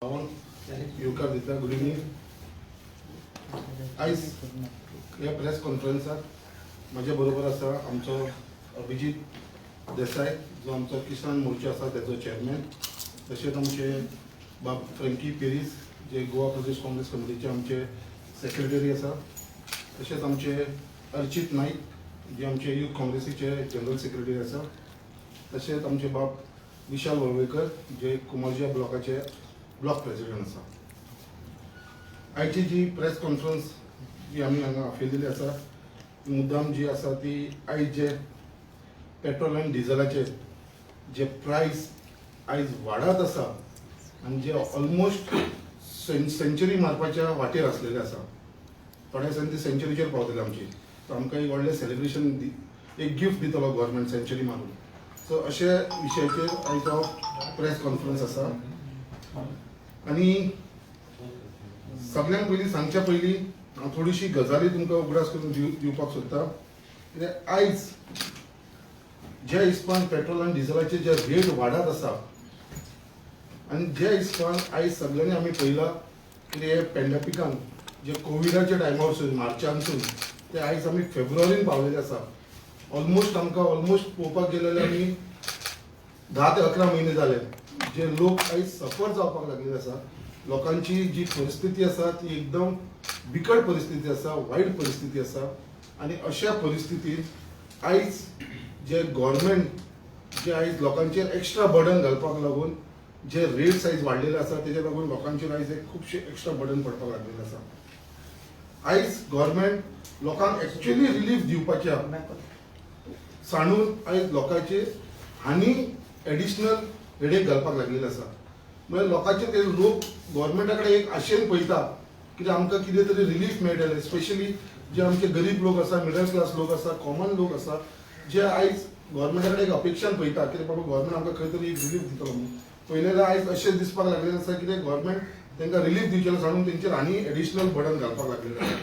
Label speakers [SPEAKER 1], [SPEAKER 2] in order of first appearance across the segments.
[SPEAKER 1] भावांक येवकार दिता. Good evening. आयज ह्या प्रेस कॉन्फरन्साक म्हज्या बरोबर आसा आमचो अभिजीत देसाय, जो आमचो किसान मोर्चा आसा तेजो चेअरमॅन, तशेंच आमचे बाब फ्रँकी पेरीस, जे गोवा प्रदेश काँग्रेस कमिटीचे आमचे सेक्रेटरी आसा, तशेंच आमचे अर्चित नाईक, जे आमचे युथ काँग्रेसीचे जनरल सेक्रेटरी आसा, तशेंच आमचे बाब विशाल वळवयकर, जे कुमारजुंव्या ब्लॉकाचे ब्लॉक प्रेसिडेंट आसा. आयची जी प्रेस कॉन्फरन्स जी आमी हांगा आपयलेली आसा, ती मुद्दाम जी आसा ती आयज जे पेट्रोल आनी डिझलाचे जे प्रायस आयज वाडत आसा आनी जे ऑलमोस्ट सेंचुरी मारपाच्या वाटेर आसलेले आसा, थोड्या दिसांनी ती सेंचुरीचेर पावतले आमची. सो आमकां एक व्हडलें सेलिब्रेशन, एक गिफ्ट दितलो गव्हर्मेंट सेंचुरी मारून. सो अशे विशयाचेर आयज हो प्रेस कॉन्फरन्स आसा. आनी सगळ्यांत पयलीं सांगच्या पयलीं हांव थोडीशी गजाली तुमकां उगडास करून दिवपाक सोदता. कित्याक आयज ज्या हिसपान पेट्रोल आनी डिझलाचे जे रेट वाडत आसा आनी ज्या हिसपान आयज सगळ्यांनी आमी पळयलां कितें हे पॅन्डेमिकान जे कोविडाच्या टायमारसून, मार्चानसून ते आयज आमी फेब्रुवारीन पावलेले आसा. ऑलमोस्ट आमकां ऑलमोस्ट पळोवपाक गेले जाल्यार आमी 10 ते 11 म्हयने जाले जे लोक आयज सफर जावपाक लागलेले आसा. लोकांची जी परिस्थिती आसा ती एकदम बिकट परिस्थिती आसा, वायट परिस्थिती आसा. आनी अशा परिस्थितीत आयज जे गव्हर्मेंट जे आयज लोकांचेर एक्स्ट्रा बर्डन घालपाक लागून जे रेट्स आयज वाडलेले आसा, तेजे लागून लोकांचेर आयज एक खुबशे एक्स्ट्रा बर्डन पडपाक लागलेले आसा. आयज गव्हर्मेंट लोकांक एक्चुअली रिलीफ दिवपाच्या सांडून आयज लोकांचेर आनी एडिशनल हेडेक घालपाक लागलेले आसा. म्हळ्यार लोकांचे ते लोक गव्हर्मेंटा कडेन एक आशेन पळयता कित्याक आमकां कितें तरी रिलीफ मेळटलें. स्पेशली जे आमचे गरीब लोक आसा, मिडल क्लास लोक आसा, कॉमन लोक आसा, जे आयज गव्हर्मेंटा कडेन एक अपेक्षान पळयता कितें बाबा गव्हर्मेंट आमकां खंय तरी एक रिलीफ दितलो म्हणून. पळयलें जाल्यार आयज अशें दिसपाक लागलेलें आसा कितें गव्हर्मेंट तांकां रिलीफ दिवचें सांडून तेंचेर आनी एडिशनल बर्डन घालपाक लागलेलें आसा.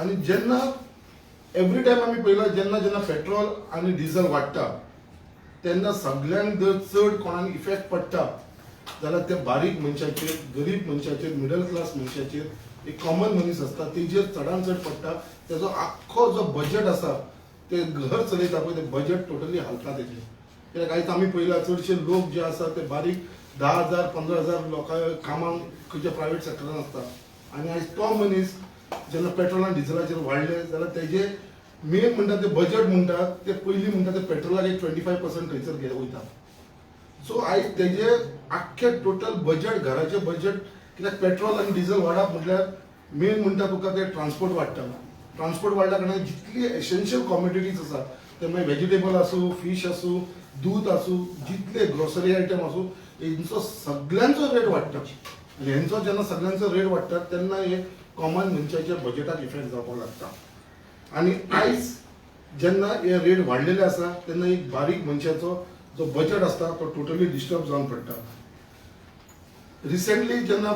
[SPEAKER 1] आनी जेन्ना एवरी टायम आमी पळयलां, जेन्ना जेन्ना पेट्रोल आनी डिझल वाडटा तेन्ना सगळ्यांक जर चड कोणाक इफेक्ट पडटा जाल्यार ते बारीक मनशाचेर, गरीब मनशाचेर, मिडल क्लास मनशाचेर, एक कॉमन मनीस आसता तेजेर चडान चड पडटा. तेजो आख्खो जो बजेट आसा, ते घर चलयता पळय, ते बजेट टोटली हालता तेजें. कित्याक आयज आमी पळयला चडशे लोक जे आसा ते बारीक 10,000, 15,000 लोकां कामांक खंयच्या प्रायवेट सेक्टरान आसता. आनी आयज तो मनीस जेन्ना पेट्रोल आनी डिझलाचेर वाडले जाल्यार तेजे मेन म्हणटा ते बजेट म्हणटा ते पयलीं म्हणटा ते पेट्रोलाक एक 25% थंयसर वयता. सो आयज तेजे आख्खे टोटल बजेट, घराचें बजेट, कित्याक पेट्रोल आनी डिझल वाडप म्हटल्यार मेन म्हणटा तुका ते ट्रान्सपोर्ट वाडटा. ट्रान्सपोर्ट वाडल्या कारणान जितली एसेन्शियल कॉमोडिटीज आसा, ते मागीर व्हेजिटेबल आसूं, फीश आसूं, दूद आसूं, जितले ग्रोसरी आयटम आसूं, हेंचो सगळ्यांचो रेट वाडटा. आनी हेंचो जेन्ना सगळ्यांचो रेट वाडटा तेन्ना हे कॉमन मनशाच्या बजेटाक इफेक्ट जावपाक लागता. आनी आयज जेन्ना हे रेट वाडलेले आसा तेन्ना एक बारीक मनशाचो जो बजेट आसता तो टोटली डिस्टर्ब जावन पडटा. रिसेंटली जेन्ना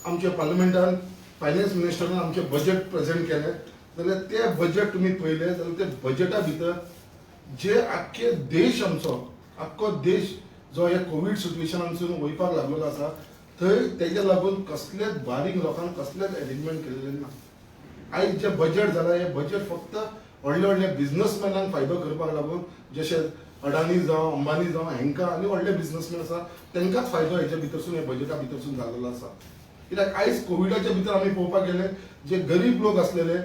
[SPEAKER 1] आमच्या पार्लमेंटान फायनान्स मिनिस्टरान आमचें बजेट प्रेझेंट केलें जाल्यार तें बजेट तुमी पळयलें जाल्यार ते बजेटा भितर जे आख्खे देश, आमचो आख्खो देश जो ह्या कोवीड सिट्युएशनानसून वयपाक लागलेलो आसा, थंय तेज्या लागून कसलेच बारीक लोकांक कसलेच एरेंजमेंट केलेलें ना. आयज जे बजेट जाला, हे बजेट फक्त व्हडले व्हडले बिझनसमॅनांक फायदो करपाक लागून, जशे अडानी जावं, अंबानी जावं, हेंकां आनी व्हडले बिझनसमॅन आसा तेंकांच फायदो हेच्या भितरसून, ह्या बजेटा भितरसून जाल्लो आसा. कित्याक आयज कोविडाच्या भितर आमी पळोवपाक गेले, जे गरीब लोक आसलेले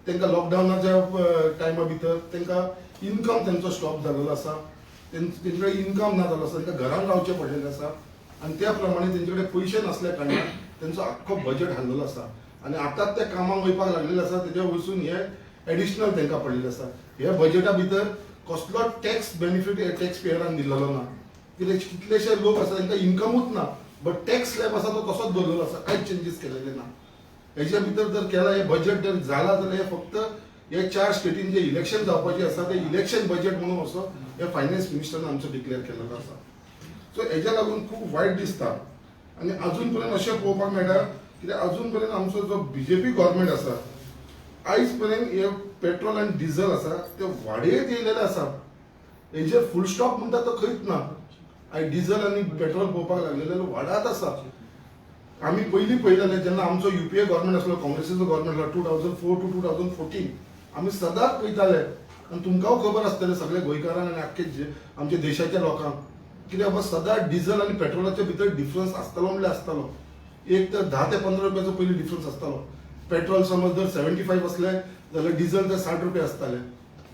[SPEAKER 1] तेंकां लॉकडावनाच्या टायमा भितर तेंकां इनकम तेंचो स्टॉप जाल्लो आसा. तेंचे कडेन इनकम ना जालो आसा, तेंकां घरान रावचें पडलेलें आसा आनी त्या प्रमाणे तेंचे कडेन पयशे नासल्या कारणान तेंचो आख्खो बजेट हाल्लेलो आसा. आनी आतांच ते कामाक वयपाक लागलेले आसा, तेज्या वयसून हे एडिशनल तेंकां पडलेलें आसा. ह्या बजेटा भितर कसलो टॅक्स बेनिफीट हे टॅक्स पेयरान दिल्लो ना. कित्याक कितलेशे लोक आसा तेंकां इनकमूच ना, बट टॅक्स स्लॅब आसा तो तसोच दवरलेलो आसा, कांयच चेंजीस केलेले ना. हेच्या भितर जर केला, हे बजेट जर जाला जाल्यार हे फक्त हे चार स्टेटीन जे इलेक्शन जावपाचे आसा ते इलेक्शन बजेट म्हणून असो हे फायनान्स मिनिस्टरान आमचो डिक्लेअर केलेलो आसा. सो हेज्या लागून खूब वायट दिसता. आनी अजून पर्यंत अशें पळोवपाक मेळटा कित्याक अजून पर्यंत आमचो जो बीजेपी गव्हर्मेंट आसा, आयज पर्यंत हे पेट्रोल आनी डिझल आसा ते वाडयत येयलेले आसा. हेजेर फूल स्टॉप म्हणटा तो खंयच ना. आयज डिझल आनी पेट्रोल पळोवपाक लागलेले वाडत आसा. आमी पयलीं पळयताले जेन्ना आमचो युपीए गव्हर्मेंट आसलो, काँग्रेसीचो गव्हर्मेंट आसलो 2004 टू 2014, आमी सदांच पळयताले आनी तुमकांय खबर आसतलें सगळे गोंयकारांक आनी आख्खे आमच्या देशाच्या लोकांक कित्याक बाबा सदांच डिझल आनी पेट्रोलाच्या भितर डिफरन्स आसतालो म्हणल्यार आसतालो. एक तर 10 ते 15 रुपयाचो पयलीं डिफरन्स आसतालो. पेट्रोल समज जर 75 आसले जाल्यार डिझल तर 60 रुपया आसताले.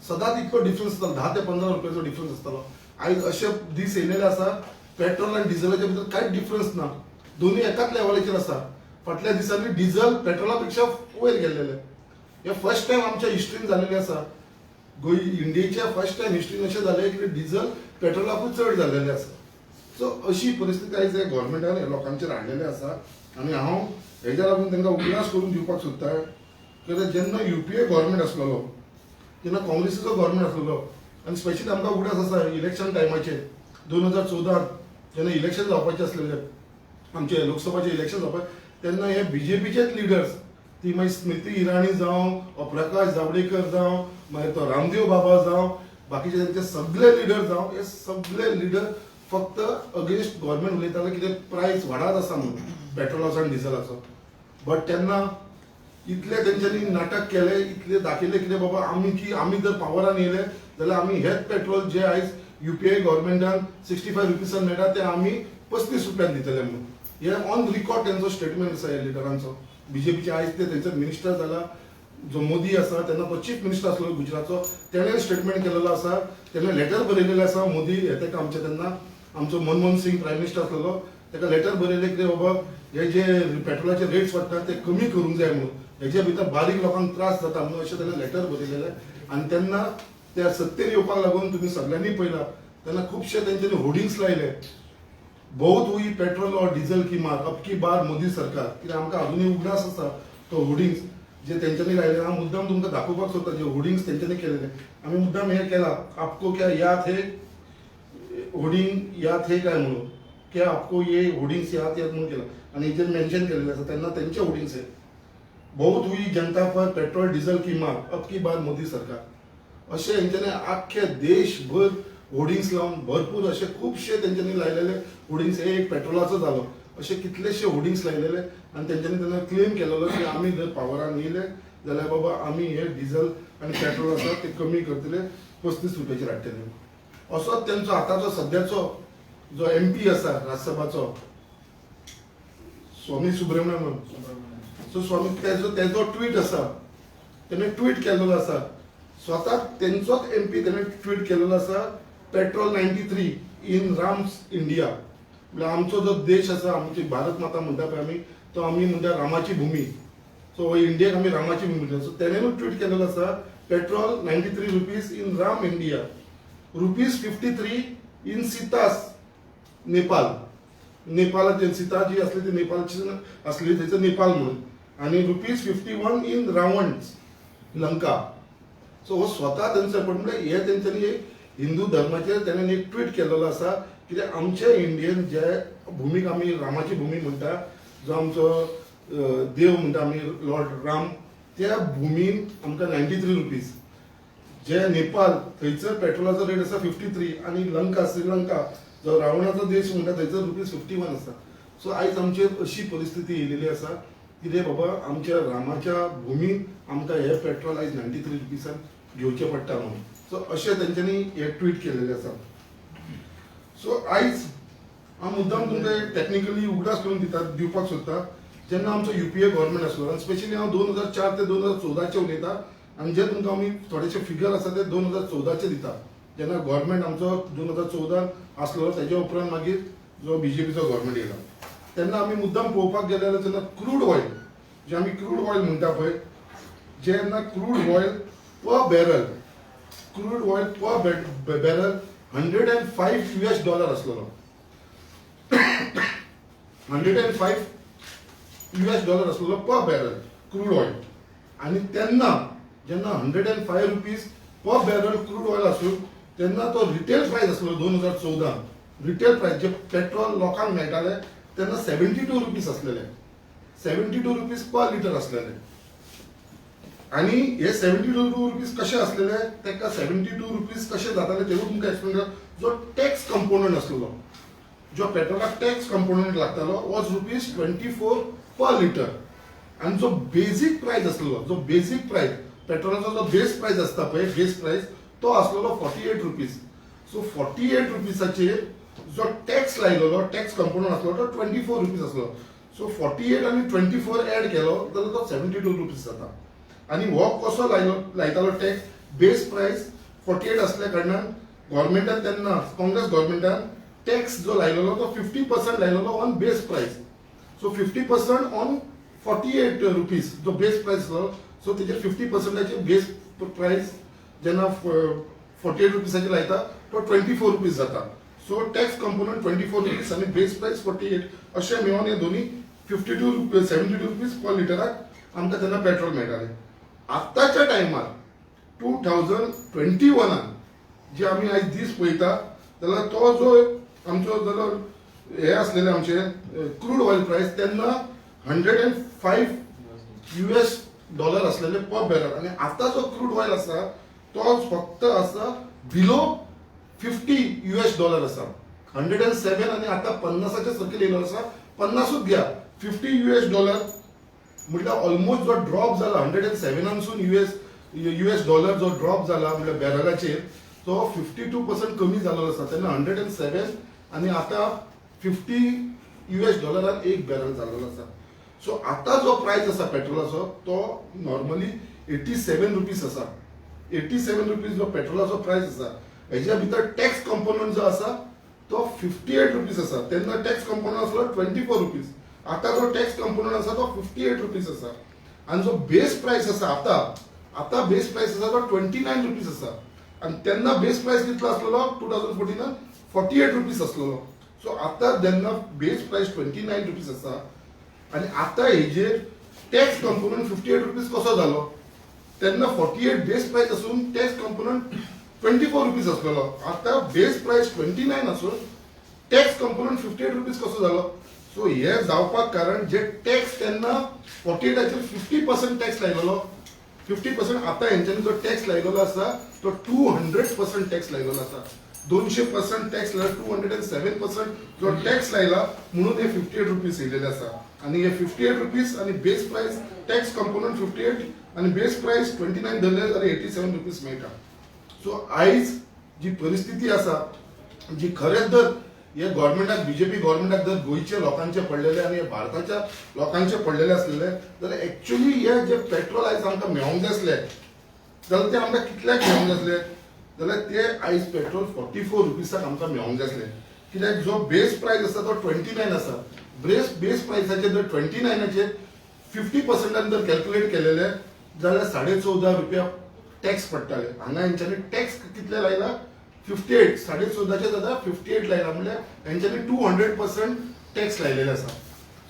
[SPEAKER 1] सदांच इतलो डिफरन्स आसतालो, 10 ते 15 रुपयाचो डिफरन्स आसतालो. आयज अशे दीस येयलेले आसा पेट्रोल आनी डिझलाच्या भितर कांयच डिफरन्स ना, दोनूय एकाच लेवलाचेर आसा. फाटल्या दिसांनी डिझल पेट्रोला पेक्षा वयर गेल्लेले. हे फर्स्ट टायम आमच्या हिस्ट्रीन जाल्लेले आसा. गोंय इंडियेच्या फर्स्ट टायम हिस्ट्रीन अशें जालें की डिझल पेट्रोलाकूय चड जाल्लेले आसा. सो अशी परिस्थिती आयज गव्हर्मेंटान लोकांचेर हाडलेले आसा आनी हांव हेज्या लागून तांकां उगडास करून दिवपाक सोदता कित्याक जेन्ना युपीए गव्हर्मेंट आसलेलो, जेन्ना काँग्रेसीचो गव्हर्मेंट आसलेलो आनी स्पेशली आमकां उगडास आसा इलेक्शन टायमाचेर 2014 जेन्ना इलेक्शन जावपाचें आसलेलें, आमचे लोकसभाचे इलेक्शन जावपाचें, तेन्ना हे बीजेपीचेच लिडर्स ती मागीर स्मृती इराणी जावं, प्रकाश जावडेकर जावं, मागीर तो रामदेव बाबा जावं, बाकीचे तेंचे सगळे लिडर जावं, हे सगळे लिडर फक्त अगेन्स्ट गव्हर्मेंट उलयताले कितें प्रायस वाडत आसा म्हणून पेट्रोलाचो आनी डिझलाचो. बट तेन्ना इतले तेंच्यांनी नाटक केलें, इतले दाखयलें कितें बाबा आमी की आमी जर पावरान येयले जाल्यार आमी हेच पेट्रोल जे आयज युपीए गव्हर्मेंटान 65 रुपीसान मेळटा ते आमी 35 रुपयान दितले म्हणून. हे ऑन रिकॉर्ड तेंचो स्टेटमेंट आसा ह्या लिडरांचो बीजेपीचे. आयज ते थंयसर मिनिस्टर जाला जो मोदी आसा, तेन्ना तो चीफ मिनिस्टर आसलो गुजरातचो, तेणें स्टेटमेंट केलेलो आसा, तेणें लेटर बरयलेलें आसा मोदी हे ताका आमचे तेन्ना आमचो मनमोहन सिंग प्रायम मिनिस्टर आसलेलो ताका लेटर बरयलें कितें बाबा हे जे पेट्रोलाचे रेट्स वाडटा ते कमी करूंक जाय म्हणून, हेजे भितर बारीक लोकांक त्रास जाता म्हणून अशें तेणें लेटर बरयलेलें. आनी तेन्ना त्या सत्तेर येवपाक लागून तुमी सगळ्यांनी पळयलां तेन्ना खुबशे तेंच्यांनी होर्डिंग्स लायले, बहुत हुई पेट्रोल और डीजल की मार, अब की बार मोदी सरकार. कित्याक आमकां अजुनूय उगडास आसा तो होर्डिंग्स जे तेंच्यांनी लायले. हांव मुद्दाम तुमकां दाखोवपाक सोदता जे होर्डिंग्स तेंच्यांनी केलेले. आमी मुद्दाम हे केला, आपको क्या याद है होर्डिंग याद है काय म्हणून, क्या आपको ये होर्डिंग्स याद याद म्हणून केला आनी हेजेर मेन्शन केलेले आसा तेन्ना तेंचे होर्डिंग्स हे, बहुत हुई जनता पर पेट्रोल डीजल की मार, अब की बार मोदी सरकार. अशें हेंच्यांनी आख्खे देशभर होर्डिंग्स लावन भरपूर अशे खुबशे तेंच्यांनी लायलेले होर्डिंग्स. हे एक पेट्रोलाचो जालो, अशे कितलेशे होर्डिंग्स लायलेले आनी तेंच्यांनी तेन्ना क्लेम केलेलो की आमी जर पावरान येयले जाल्यार बाबा आमी हे डिझल आनी पेट्रोल आसा ते कमी करतले, 35 रुपयाचेर हाडटले. असोच तेंचो आतांचो सद्याचो जो एमपी आसा राज्यसभाचो स्वामी सुब्रमण्यम, सो स्वामी तेजो ट्वीट आसा, तेणें ट्वीट केल्लो आसा स्वता तेंचोच एमपी, तेणें ट्वीट केल्लो आसा petrol 93 in Ram's India. म्हळ्यार आमचो जो देश आसा, आमची भारत माता म्हणटा पळय आमी, तो आमी म्हणटा रामाची भूमी. सो इंडियाक आमी रामाची भूमी म्हणटा. सो तेणेनूच ट्वीट केल्लो आसा petrol 93 rupees in Ram India, rupees 53 in Sita's Nepal. नेपालाचे Sita ji असली ती नेपाळची असली थंयसर नेपाल म्हणून, आनी rupees 51 in Ravan Lanka. So हो स्वता तेंचो पण म्हणल्यार हे तेंच्यांनी एक हिंदू धर्माचेर तेणें एक ट्वीट केलेलो आसा कित्याक आमचे इंडियन जे भुमीक आमी रामाची भुमी म्हणटा, जो आमचो देव म्हणटा आमी लॉर्ड राम, त्या भुमीन आमकां 93 रुपीज, जे नेपाल थंयसर पेट्रोलाचो रेट आसा 53 आनी लंका श्रीलंका जो रावणाचो देश म्हणटा थंयसर रुपीज 51 आसा. सो आयज आमचेर अशी परिस्थिती येयलेली आसा कितें बाबा आमच्या रामाच्या भुमीन आमकां हे पेट्रोल आयज 93 रुपीसान घेवचें पडटा म्हणून. सो अशें तेंच्यांनी हे ट्वीट केलेलें आसा. सो आयज हांव मुद्दाम तुमकां टॅक्निकली उगडास करून दिवपाक सोदता जेन्ना आमचो युपीए गव्हर्मेंट आसलो आनी स्पेशली हांव 2004 ते 2014 उलयता आनी जे तुमकां आमी थोडेशे फिगर आसा ते 2014 दिता. जेन्ना गव्हर्मेंट आमचो 2014 आसलो तेज्या उपरांत मागीर जो बीजेपीचो गव्हर्मेंट येयला तेन्ना आमी मुद्दाम पळोवपाक गेले जाल्यार तेन्ना क्रूड ऑयल जे आमी क्रूड ऑयल म्हणटा पळय, जेन्ना crude oil per barrel, crude oil per barrel 105 US dollar आसलेलो, 105 US dollar आसलेलो पर बॅरल क्रूड ऑयल. आनी तेन्ना जेन्ना 105 rupees per barrel crude oil आसून तेन्ना तो रिटेल प्रायस आसलो 2014 रिटेल प्रायस जे पेट्रोल लोकांक मेळटाले तेन्ना 72 रुपीज आसलेले, 72 रुपीज पर लिटर आसलेले. आनी हे 72 रुपीज कशे आसलेले, ताका 72 रुपीज कशे जाताले तेवूय तुमकां एक्सप्लेन करता. जो टॅक्स कंपोनंट आसलेलो, जो पेट्रोलाक टॅक्स कंपोनंट लागतालो was ₹24 per litre. आनी जो बेजीक प्रायस आसलेलो, जो बेजीक प्रायस पेट्रोलाचो जो बेस प्रायस आसता पळय, बेस प्रायस तो आसलेलो ₹48. सो 48 रुपीजाचेर जो टॅक्स लायलेलो, टॅक्स कंपोनंट आसलो तो ₹24 आसलो. सो 48 आनी 24 एड केलो जाल्यार तो ₹72 जाता. आनी हो कसो लायलो लायतालो टॅक्स? बेस प्रायस 48 असल्या कारणान गव्हर्मेंटान तेन्ना, काँग्रेस गव्हर्मेंटान टॅक्स जो लायलेलो तो 50% लायलेलो on base price. So 50% on ₹48 जो बेस प्रायस आसलो, सो तेजेर 50%चे बेस प्रायस जेन्ना 48 रुपीजाचेर लायता तो ₹24 जाता. सो टॅक्स कंपोनंट ₹24 आनी बेस प्रायस 48 अशें मेळोन हे दोनी 52 rupees, ₹72 पर लिटराक आमकां तेन्ना पेट्रोल मेळटालें. आत्ताच्या टायमार 2021न जे आमी आयज दीस पळयता जाल्यार तो जो आमचो जाल्यार हे आसलेले आमचे क्रूड ऑयल प्रायस तेन्ना 105 US dollar आसलेले पर बॅरल आनी आतां जो क्रूड ऑयल आसा तो फक्त आसा बिलो 50 US dollar आसा. 107 आनी आतां 50च्या सकयल येयलो आसा. 50ूच घ्या, 50 US dollar म्हटल्यार ऑलमोस्ट जो ड्रॉप जाला 107नानसून US dollar जो ड्रॉप जाला म्हटल्यार बॅरलाचेर तो 52% कमी जाल्लो आसा. तेन्ना 107 आनी आतां 50 US डॉलरान एक बॅरल जाल्लो आसा. सो आतां जो प्रायस आसा पेट्रोलाचो तो नॉर्मली ₹87 आसा. 87 रुपीज जो पेट्रोलाचो प्रायस आसा, हेज्या भितर टॅक्स कंपोनंट जो आसा तो 58 रुपीज आसा. तेन्ना टॅक्स कंपोनंट आसलो 24 रुपीज. आतां जो टॅक्स कंपोनंट आसा तो 58 रुपीज आसा. आनी जो बेस प्रायस आसा, आतां आतां बेस प्रायस आसा तो 29 रुपीज आसा. आनी तेन्ना बेस प्रायस कितलो आसलेलो 2014नान? 48 रुपीज आसलेलो. सो आतां जेन्ना बेस प्रायस 29 रुपीज आसा आनी आतां हेजेर टॅक्स कंपोनंट 58 रुपीज कसो जालो? तेन्ना 48 बेस प्रायस आसून टॅक्स कंपोनंट 24 रुपीज आसलेलो. आतां बेस प्रायस 29 आसून टॅक्स कंपोनंट 58 रुपीज कसो जालो? सो हे जावपाक कारण जे टॅक्स तेन्ना 48चाचेर 50% टॅक्स लायलेलो, 50%, आतां हेंच्यांनी जो टॅक्स लायलेलो आसा तो 200% टॅक्स लायलेलो आसा. 200% टॅक्स लायला, 207% जो टॅक्स लायला म्हणून हे 58 रुपीज येयलेले आसा. आनी हे 58 रुपीज आनी बेस प्रायस टॅक्स कंपोनंट 58 आनी बेस प्रायस 29 धरले जाल्यार 87 रुपीज मेळटा. सो आयज जी परिस्थिती आसा, जी खरेंच जर हे गव्हर्मेंटाक, बीजेपी गव्हर्मेंटाक जर गोंयच्या लोकांचे पडलेले आनी हे भारताच्या लोकांचे पडलेले आसलेले जाल्यार एक्चुअली हे जे पेट्रोल आयज आमकां मेळोंक जाय आसले जाल्यार ते आमकां कितल्याक मेळोंक जाय आसले? जाल्यार ते आयज पेट्रोल 44 रुपीसाक आमकां मेळोंक जाय आसले. कित्याक जो बेस प्रायस आसा तो 29 आसा. बेस प्रायसाचेर जर 29चाचेर 50%न जर कॅल्क्युलेट केलेले जाल्यार 14.50 रुपया टॅक्स पडटाले. हांगा हेंच्यांनी टॅक्स कितले लायला? 58. 14.50चे जाता 58 लायला म्हणल्यार हेंच्यांनी 200% टॅक्स लायलेले आसा.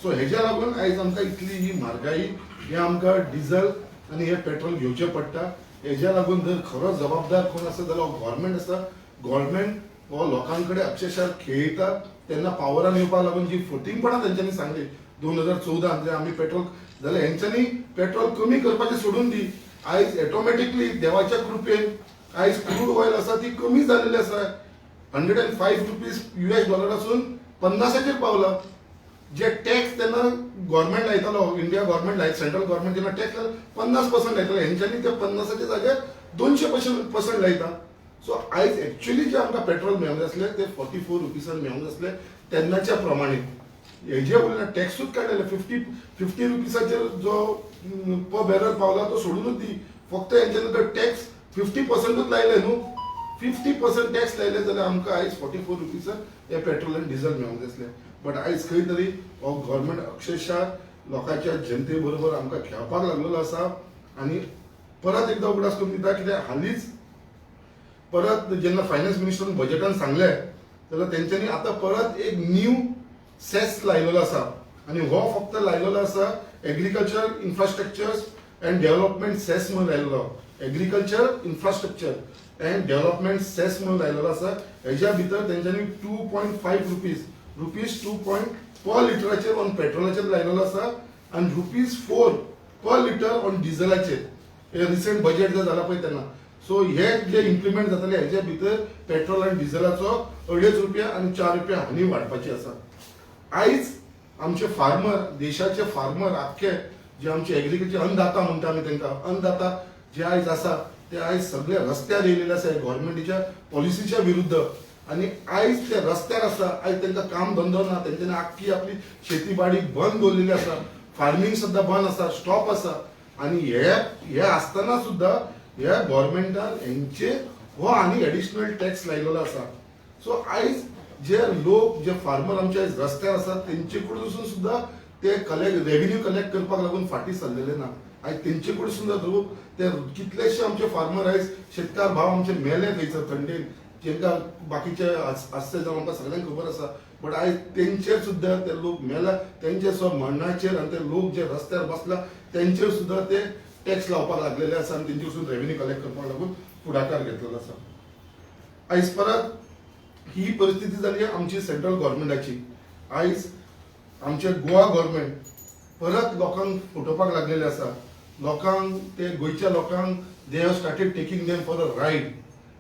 [SPEAKER 1] सो हेज्या लागून आयज आमकां इतली ही म्हारगाई, हे आमकां डिझल आनी हे पेट्रोल घेवचें पडटा. हेज्या लागून जर खरो जबाबदार कोण आसा जाल्यार गव्हर्मेंट आसा. गव्हर्मेंट हो लोकां कडेन अक्षरशः खेळयता. तेन्ना पावरान येवपाक लागून जी फटींगपणां तेंच्यांनी सांगली 2014न जे आमी पेट्रोल, जाल्यार हेंच्यांनी पेट्रोल कमी करपाचें सोडून दी, आयज ऑटोमॅटिकली देवाच्या कृपेन आयज क्रूड ऑयल आसा ती कमी जालेली आसा. ₹105 US डॉलरासून 50चाचेर पावला. जे टॅक्स तेन्ना गव्हर्मेंट लायतालो, इंडिया गव्हर्मेंट लायत, सेंट्रल गव्हर्मेंट जेन्ना टॅक्स 50% लायतालो, हेंच्यांनी ते 50च्या जाग्यार 200% लायता. सो आयज एक्च्युअली जे आमकां पेट्रोल मेळोंक जाय आसलें ते 44 रुपीसान मेळोंक जाय आसलें तेन्नाच्या प्रमाणे. हेजे वयल्यान टॅक्सूच काडलेले. 50 रुपीसाचेर जो पर बॅरल पावला तो सोडूनच दी, फक्त हेंच्यांनी जर टॅक्स 50%ूच लायले न्हू, 50% टॅक्स लायले जाल्यार आमकां आयज 44 रुपीसान हे पेट्रोल आनी डिझल मेळोंक जाय आसलें. बट आयज खंय तरी हो गव्हर्मेंट अक्षरशः लोकांच्या जनते बरोबर आमकां खेळपाक लागलेलो आसा. आनी परत एकदां उगडास करून दिता, कित्याक हालींच परत जेन्ना फायनान्स मिनिस्टरान बजेटान सांगलें जाल्यार तेंच्यांनी आतां परत एक न्यू सेस लायलेलो आसा. आनी हो फक्त लायलेलो आसा Agriculture Infrastructure and Development Cess म्हणून लायलेलो. Agriculture Infrastructure and Development Cess म्हणून लायलेलो आसा. हेज्या भितर तेंच्यांनी 2.5 rupees, ₹2 point per लिटराचेर ऑन पेट्रोलाचेर लायलेलो आसा आनी ₹4 पर लिटर ऑन डिझलाचेर. हे रिसंट बजेट जर जाला पळय तेन्ना. सो हे जे इम्प्लिमेंट जातले हेच्या भितर पेट्रोल आनी डिझलाचो 2.5 रुपया आनी 4 रुपया हांणी वाडपाची आसा. आयज आमचे फार्मर, देशाचे फार्मर आख्खे जे आमचे एग्रीकल्चर अन्नदाता म्हणटा आमी तांकां, अन्नदाता जे आयज आसा ते आयज सगळे रस्त्यार येयलेले आसा गव्हर्मेंटीच्या पॉलिसीच्या विरुद्ध. आनी आयज ते रस्त्यार आसा. आयज तांकां काम धंदो ना. तेंच्यांनी आख्खी आपली शेतीबाडी बंद दवरलेली आसा. फार्मींग सुद्दां बंद आसा, स्टॉप आसा. आनी हे हे आसतना सुद्दां ह्या गव्हर्मेंटान हेंचे हो आनी एडिशनल टॅक्स लायलेलो आसा. सो आयज जे लोक, जे फार्मर आमचे आयज रस्त्यार आसात, तेंचे कडसून सुद्दां ते कलेक्ट रेव्हेन्यू कलेक्ट करपाक लागून फाटीं सरलेले ना. आयज तेंचे कडसून सुद्दां लोक ते कितलेशे आमचे फार्मर आयज, शेतकार भाव आमचे मेले थंयसर थंडेन, जेंका बाकीचे आसचे जावन आमकां सगळ्यांक खबर आसा. बट आयज तेंचेर सुद्दां ते लोक मेला तेंचे सो मरणाचेर आनी ते लोक जे रस्त्यार बसला तेंचेर सुद्दां ते टॅक्स लावपाक लागलेले आसा आनी तेंचे वचून रेव्हेन्यू कलेक्ट करपाक लागून फुडाकार घेतलेलो आसा. आयज परत ही परिस्थिती जाली आमची सेंट्रल गव्हर्मेंटाची. आयज आमचे गोवा गव्हर्मेंट परत लोकांक फटोवपाक लागलेले आसा. लोकांक ते, गोंयच्या लोकांक they have started taking them for a ride.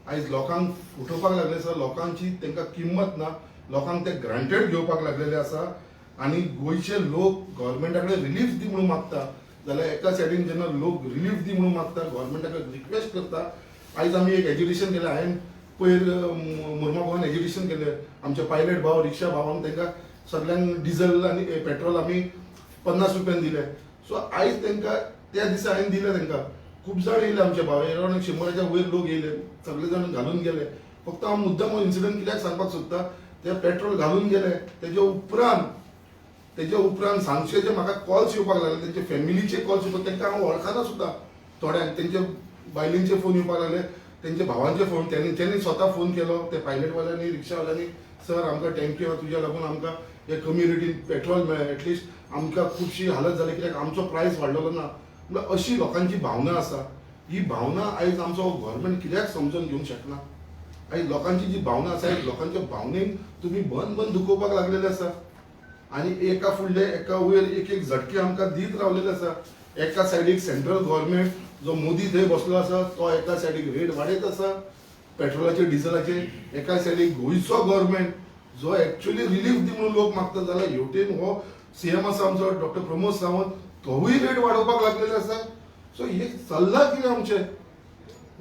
[SPEAKER 1] आयज लोकांक फटोवपाक लागले आसा. लोकांची तांकां किंमत ना. लोकांक ते ग्रांटेड घेवपाक लागलेले आसा. आनी गोंयचे लोक गव्हर्मेंटा कडेन रिलीफ दी म्हणून मागता जाल्यार एका सायडीन जेन्ना लोक रिलीफ दी म्हणून मागता, गव्हर्मेंटा कडेन रिक्वेस्ट करता, आयज आमी एक एज्युकेशन केलें. हांवें पयर मुर्मा भवन एज्युकेशन केलें. आमचे पायलट भाव, रिक्षा भावांक, तांकां सगल्यांक डिझल आनी पेट्रोल आमी 50 रुपयान दिले. सो आयज तांकां त्या दिसा हांवें दिलें तांकां. खूब जाण येयले आमचे भाव, एरावंड 100च्या वयर लोक येयले, सगळे जाण घालून गेले. फक्त हांव मुद्दम हो इन्सिडंट कित्याक सांगपाक सोदता, ते पेट्रोल घालून गेले तेजे उपरांत सांजचे जे म्हाका कॉल्स येवपाक लागले, तेंचे फॅमिलीचे कॉल्स येवपाक, तांकां हांव वळखना सुद्दां थोड्यांक, तेंचे बायलेंचे फोन येवपाक लागले, तेंचे भावांचे फोन, त्यांनी स्वता फोन केलो ते पायलटवाल्यांनी, रिक्षावाल्यांनी, "सर, आमकां thank you, तुज्या लागून आमकां हे कमी रेटीन पेट्रोल मेळ्ळें. एटलिस्ट आमकां खुबशी हालत जाली कित्याक आमचो प्रायस वाडलेलो ना." म्हणल्यार अशी लोकांची भावना आसा. ही भावना आयज आमचो गव्हर्मेंट कित्याक समजून घेवंक शकना? आयज लोकांची जी भावना आसा, आयज लोकांच्या भावनेक तुमी बंद बंद दुखोवपाक लागलेले आसा. आनी एका फुडले एका वयर एक एक झटके आमकां दीत रावलेले आसा. एका सायडीक सेंट्रल गव्हर्मेंट जो मोदी थंय बसलो आसा, तो एका सायडीक रेट वाडयत आसा पेट्रोलाचे, डिझलाचे. एका सायडीक गोंयचो गव्हर्मेंट जो एक्चुअली रिलीफ दी म्हणून लोक मागता, जाल्यार हेवटेन हो सीएम आसा आमचो डॉक्टर प्रमोद सावंत, तोवूय रेट वाडोवपाक लागलेले आसा. सो हे चल्लां कितें आमचें?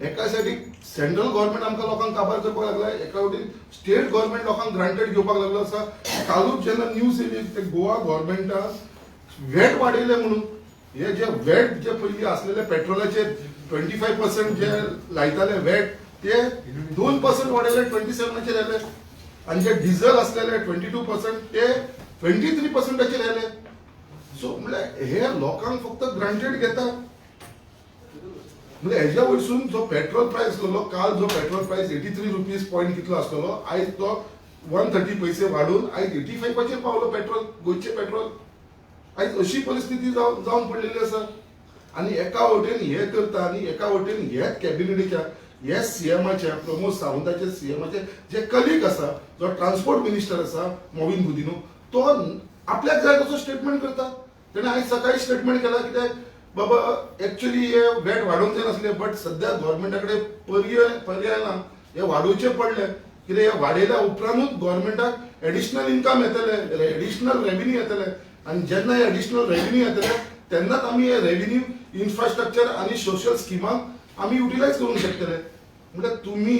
[SPEAKER 1] एका सायडीक सेंट्रल गव्हर्मेंट आमकां लोकांक काबार करपाक लागला, एका वटेन स्टेट गव्हर्मेंट लोकांक ग्रांटेड घेवपाक लागलो आसा. कालूच जेन्ना न्यूज येयली ते गोवा गव्हर्मेंटान व्हॅट वाडयले म्हणून, हे जे व्हॅट जे पयलीं आसलेले पेट्रोलाचे 25% जे लायताले व्हॅट, ते 2% वाडयले, 27चेर आयले. आनी जे डिझल आसलेले 22%, ते 23%चेर आयले. सो म्हणल्यार हे लोकांक फक्त ग्रांटेड घेता. म्हणजे हेज्या वयरसून जो पेट्रोल प्रायस आसलेलो काल, जो पेट्रोल प्रायस 83 रुपीज पॉयंट कितलो आसलेलो, आयज तो 130 पैसे वाडून आयज 85चेर पावलो पेट्रोल, गोंयचें पेट्रोल. आयज अशी परिस्थिती जावन पडलेली आसा. आनी एका वटेन हे करता आनी एका वटेन हेच कॅबिनेटीच्या, हेच सीएमाच्या, प्रमोद सावंताच्या सीएमाचे जे कलीग आसा, जो ट्रान्सपोर्ट मिनिस्टर आसा मॉविन गुदिनो, तो आपल्याक जाय तसो स्टेटमेंट करता. तेणे आयज सकाळी स्टेटमेंट केला, कित्याक बाबा एक्चुअली हे व्हॅट वाडोवंक जाय नासले, बट सद्या गव्हर्मेंटा कडेन पर्याय ना, हे वाडोवचे पडले, कित्याक हे वाडयल्या उपरांतूच गव्हर्मेंटाक एडिशनल इन्कम येतले, एडिशनल रेव्हेन्यू येतले. आनी जेन्ना हे एडिशनल रेव्हेन्यू येतले तेन्नाच आमी हे रेव्हेन्यू इन्फ्रास्ट्रक्चर आनी सोशल स्किमाक आमी युटिलायज करूंक शकतले. म्हणल्यार तुमी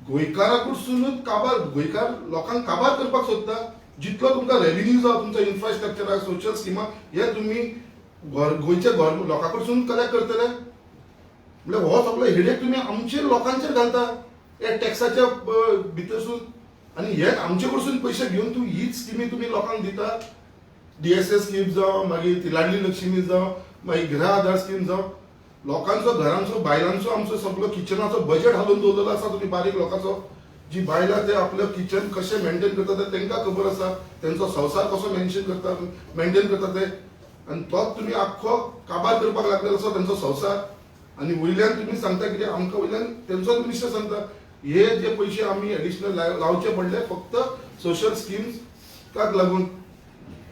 [SPEAKER 1] गोंयकारा कडसुनूच काबार, गोंयकार लोकांक काबार करपाक सोदता. जितलो तुमकां रेव्हेन्यू जावं तुमचो इन्फ्रास्ट्रक्चराक, सोशल स्किमाक, हे तुमी गोंयच्या लोकां कडसून कलेक्ट करतले. म्हणल्यार हो सगळो हेडेक तुमी आमचेर, लोकांचेर घालता हे टॅक्साच्या भितरसून. आनी हे आमचे कडसून पयशे घेवन तूं हीच स्किमी तुमी लोकांक दिता. डीएसएस स्कीम जावं, मागीर ती लाडली लक्ष्मी जावं, मागीर गृह आधार स्कीम जावं, लोकांचो, घरांचो, बायलांचो, आमचो सगळो किचनाचो बजेट हालून दवरलेलो आसा तुमी. बारीक लोकांचो, जी बायलां ते आपलं किचन कशें मेंटेन करता ते तांकां खबर आसा, तेंचो संवसार कसो मेन्शन करता, मेंटेन करता ते. आनी तोच तुमी आख्खो काबार करपाक लागलेलो आसा तेंचो संवसार. आनी वयल्यान तुमी सांगता कितें आमकां? वयल्यान तेंचोच मिनिस्टर सांगता, हे जे पयशे आमी एडिशनल लावचे पडले फक्त सोशल स्किम्साक लागून.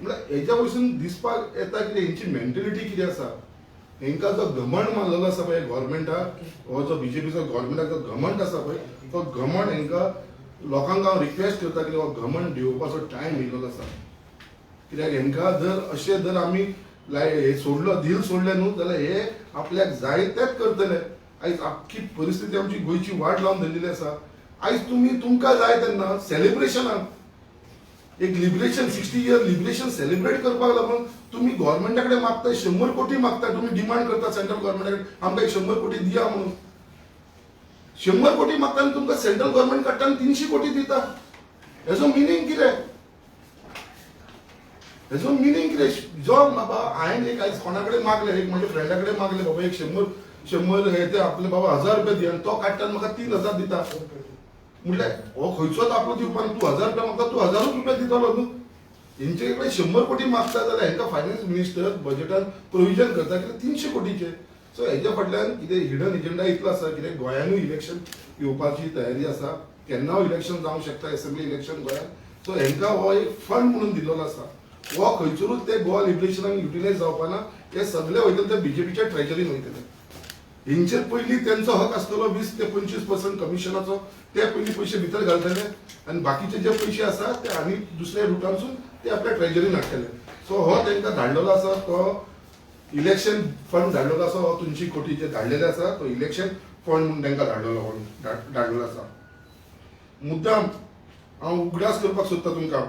[SPEAKER 1] म्हणल्यार हेज्या वयसून दिसपाक येता कितें, हेंची मेंटेलिटी कितें आसा. हेंकां जो घमंड मारलेलो आसा पळय गव्हर्मेंटाक, हो जो बीजेपीचो गव्हर्मेंटाक जो घमंड आसा पळय तो घमंड हेंकां लोकांक हांव रिक्वेस्ट करता की हो घमंड देंवोवपाचो टायम येयलेलो आसा. कित्याक हेंकां जर अशें जर आमी हे सोडलो, धील सोडले न्हू जाल्यार हे आपल्याक जाय तेच करतले. आयज आख्खी परिस्थिती आमची गोंयची वाट लावन धरलेली आसा. आयज तुमी तुमकां जाय तेन्ना सेलिब्रेशनाक एक लिबरेशन 60 इयर लिबरेशन सेलिब्रेट करपाक लागून तुमी गव्हर्मेंटा कडेन मागता 100 कोटी मागता, तुमी डिमांड करता सेंट्रल गव्हर्मेंटा कडेन आमकां एक 100 कोटी दिया म्हणून. 100 कोटी मागता आनी तुमकां सेंट्रल गव्हर्मेंट काडटा आनी 300 कोटी दिता. हेजो मिनींग कितें? हेजो मिनींग कितें? जो बाबा हांवें एक आयज कोणा कडेन मागलें, एक म्हज्या फ्रेंडा कडेन मागलें, बाबा एक 100 हे ते आपले बाबा 1000 रुपया दी, आनी तो काडटा आनी म्हाका 3000 दिता. म्हटल्यार हो खंयचोच आपलो दिवपाक, तूं 1000 रुपया मागता, तूं 1000 रुपया दितलो न्हू. हेंचे कडेन 100 कोटी मागता जाल्यार हेंकां फायनान्स मिनिस्टर बजेटान प्रोविजन करता कितें 300 कोटीचे. सो हेज्या फाटल्यान कितें हिडन एजेंडा इतलो आसा कित्याक गोंयानूय इलेक्शन येवपाची तयारी आसा, केन्नाय इलेक्शन जावंक शकता, एसेंब्ली इलेक्शन गोंयान. सो हेंकां हो एक फंड म्हणून दिल्लो आसा, हो खंयसरूच ते गोवा लिबरेशनाक युटिलायज जावपाना, हे सगळे वयतले ते बीजेपीच्या ट्रेजरीन वयतले. हेंचेर पयलीं तेंचो हक आसतलो 20 ते 25% कमिशनाचो, ते पयलीं पयशे भितर घालतले आनी बाकीचे जे पयशे आसा ते आनी दुसऱ्या रुटांसून ते आपल्या ट्रेजरीन हाडटले. सो हो तांकां धाडलेलो आसा तो इलेक्शन फंड धाडलेलो आसा, हो 300 कोटी जे धाडलेले आसा तो इलेक्शन फंड म्हणून तांकां धाडलेलो आसा. मुद्दाम हांव उगडास करपाक सोदता तुमकां,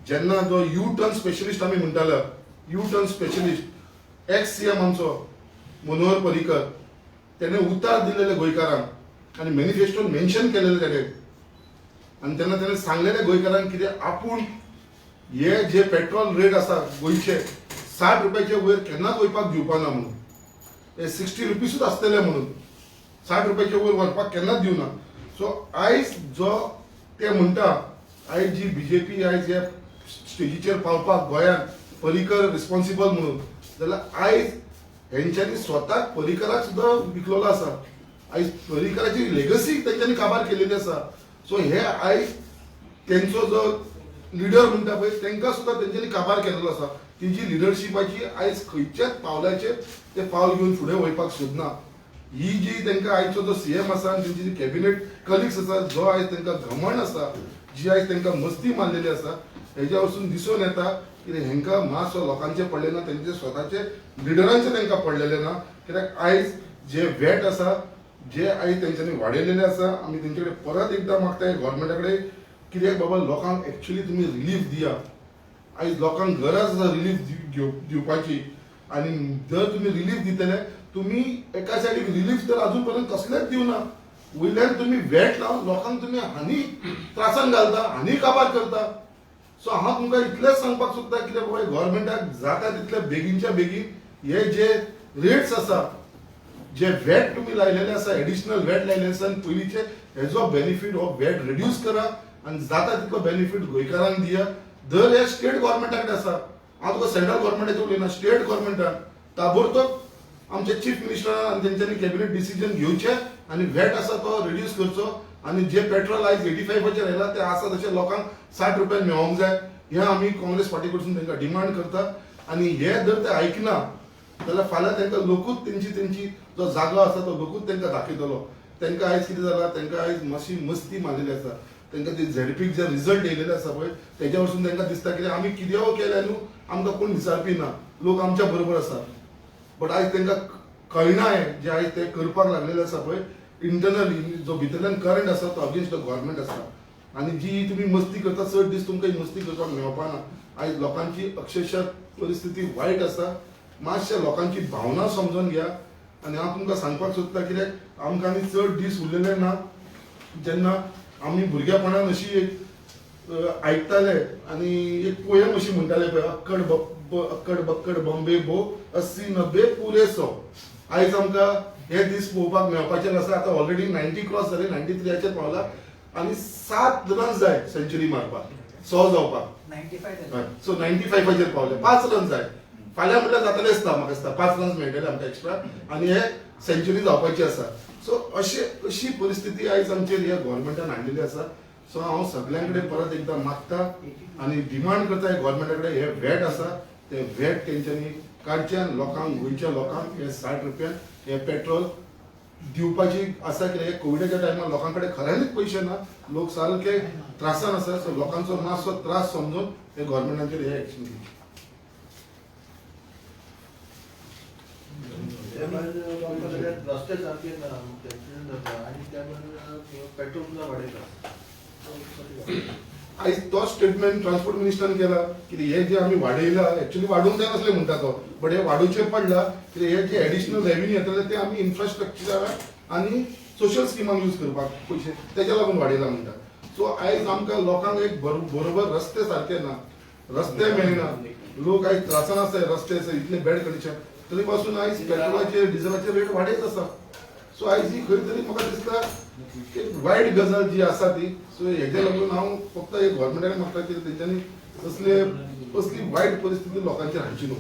[SPEAKER 1] जेन्ना जो यू टर्न स्पेशलिस्ट आमी म्हणटाले, U turn specialist ex CM आमचो मनोहर पर्रीकर, तेणे उतार दिलेले गोंयकारांक आनी मॅनिफेस्टोन मेन्शन केलेले तेणे, आनी तेन्ना तेणे सांगलेले गोंयकारांक कितें आपूण हे जे पेट्रोल रेट आसा गोंयचे 60 रुपयाचे वयर केन्नाच वयपाक दिवपाना म्हणून, हे 60 रुपीसूच आसतले म्हणून, 60 रुपयाचे वयर व्हरपाक केन्नाच दिवना. सो आयज जो ते म्हणटा, आयज जी बीजेपी आयज ह्या स्टेजीचेर पावपाक गोंयांत पर्रीकर रिस्पॉन्सिबल म्हणून, जाल्यार आयज हेंच्यांनी स्वताक पर्रीकराक सुद्दां विकलेलो आसा. आयज पर्रीकराची लेगसी तेंच्यांनी काबार केलेली आसा. सो हे आयज तेंचो जो लिडर म्हणटा पळय तेंकां सुद्दां तेंच्यांनी काबार केलेलो आसा. तेजी लिडरशिपाची आयज खंयच्याच पावलाचेर ते पावल घेवन फुडें वयपाक सोदना. ही जी तेंकां आयचो जो सीएम आसा आनी तेंची जी कॅबिनेट कलिग्स आसा, जो आयज तेंकां घमंड आसा, जी आयज तेंकां मस्ती मारलेली आसा, हेज्या वचून दिसून येता की हेंकां मातसो लोकांचें पडलें ना, तेंचे स्वताचे लिडरांचें तेंकां पडलेलें ना. कित्याक आयज जे वेट आसा, जे आयज तेंच्यांनी वाडयलेले आसा, आमी तेंचे कडेन परत एकदां मागता गव्हर्मेंटा कडेन कित्याक बाबा लोकांक एक्चुली तुमी रिलीफ दिया. आयज लोकांक गरज आसा रिलीफ दिवपाची, आनी जर तुमी रिलीफ दितले, तुमी एका सायडीक रिलीफ तर अजून पर्यंत कसलेच दिवना, वयल्यान तुमी वेट लावन लोकांक तुमी हानी त्रासान घालता, हानी काबार करता. सो हांव तुमकां इतलेंच सांगपाक सोदता कित्याक बाबा गव्हर्मेंटाक जाता तितले बेगीनच्या बेगीन हे जे रेट्स आसा, जे वेट तुमी लायलेले आसा, एडिशनल वेट लायलेले आसा आनी पयलींचे हेजो बेनिफीट हो वेट रिड्यूस करा आनी जाता तितलो बेनिफीट गोंयकारांक दिया. दर हे स्टेट गव्हर्मेंटा कडेन आसा, हांव तुका सेंट्रल गव्हर्मेंटाचें उलयना, स्टेट गव्हर्मेंटान ताबडतोब आमचे चीफ मिनिस्टरान आनी तेंच्यांनी कॅबिनेट डिसिजन घेवचें आनी वेट आसा तो रिड्यूस करचो, आनी जे पेट्रोल आयज 85 आयला ते आसा तशें लोकांक 60 रुपयान मेळोंक जाय. हें आमी काँग्रेस पार्टी कडसून तांकां डिमांड करता. आनी हे जर ते आयकना जाल्यार फाल्यां तांकां लोकूच तेंची तेंची जो जागो आसा तो लोकूच तांकां दाखयतलो. तांकां आयज कितें जालां, तांकां आयज मातशी मस्ती मारलेली आसा, तांकां ते झेडपीक जे रिजल्ट येयलेले आसा पळय तेज्या वरसून तांकां दिसता कितें आमी कितेंय केलें न्हू आमकां कोण विचारपी ना, लोक आमच्या बरोबर आसा. बट आयज तांकां कळना हें जे आयज ते करपाक लागलेले आसा पळय, इंटरनली जो भितरल्यान करंट आसा तो अगेन्स्ट the government आसा. आनी जी तुमी मस्ती करता चड दीस तुमकां ही मस्ती करपाक मेळपाना. आयज लोकांची अक्षरशः परिस्थिती वायट आसा, मातशे लोकांची भावना समजून घ्या. आनी हांव तुमकां सांगपाक सोदता कित्याक आमकां आनी चड दीस उरलेले ना. जेन्ना आमी भुरग्यापणान अशी एक आयकताले आनी एक पोयम अशी म्हणटाले पळय, अक्कड अक्कड बक्कड बॉम्बे भो 80 90 पुरे 100. आयज आमकां हे दीस पळोवपाक मेळपाचे आसा. आतां ऑलरेडी 90 क्रॉस जाले, 93 पावला आनी 7 रन जाय सेंच्युरी मारपाक, 100 जावपाक.
[SPEAKER 2] 95.
[SPEAKER 1] सो 95 पावले, 5 रन जाय. फाल्यां म्हटल्यार जातले दिसता म्हाका, दिसता 5 रन्स मेळटले आमकां एक्स्ट्रा आनी हे सेंच्युरी जावपाची आसा. सो अशी परिस्थिती आयज आमचेर ह्या गव्हर्मेंटान हाडलेली आसा. सो हांव सगळ्यां कडेन परत एकदां मागता आनी डिमांड करता ह्या गव्हर्मेंटा कडेन, हे वेट आसा ते व्हॅट तेंच्यांनी काडचे आनी लोकांक, गोंयच्या लोकांक हे 60 रुपयान हे पेट्रोल दिवपाची आसा. कित्याक कोविडाच्या टायमार लोकां कडेन खऱ्यांनीच पयशे ना, लोक सारके त्रासान आसा. सो लोकांचो मातसो त्रास समजून हे गव्हर्मेंटाचेर हे एक्शन घेवचें.
[SPEAKER 2] त्या भायर रस्ते सारके ना, एक्सिडंट जाता आनी त्या भायर पेट्रोल सुद्दां वाडयता.
[SPEAKER 1] आयज तो स्टेटमेंट ट्रान्सपोर्ट मिनिस्टरान केला की हे जे आमी वाडयला, एक्चुअली वाडोवंक जाय नासले म्हणटा तो, बट हे वाडोवचे पडला कित्याक हे जे एडिशनल रेव्हेन्यू येतले ते आमी इन्फ्रास्ट्रक्चराक आनी सोशल स्किमाक यूज करपाक पयशे तेच्या लागून वाडयला म्हणटा. सो आयज आमकां लोकांक एक बरोबर रस्ते सारके ना, रस्ते मेळना, लोक आयज त्रासान आसा, रस्ते आसा इतले बॅड कंडिशन, तरी पासून आयज पेट्रोलाचे डिझलाचे रेट वाडयत आसा. सो आयज ही खंय तरी म्हाका दिसता एक वायट गजाल जी आसा ती. सो हेज्या लागून हांव फक्त एक गव्हर्मेंटाक मागता की तेंच्यांनी असले असली वायट परिस्थिती लोकांचेर हाडची न्हू.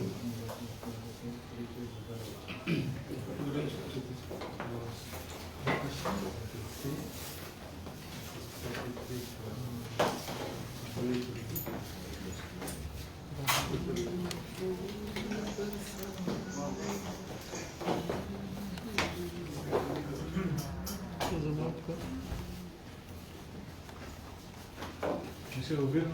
[SPEAKER 3] Monsieur Aubin,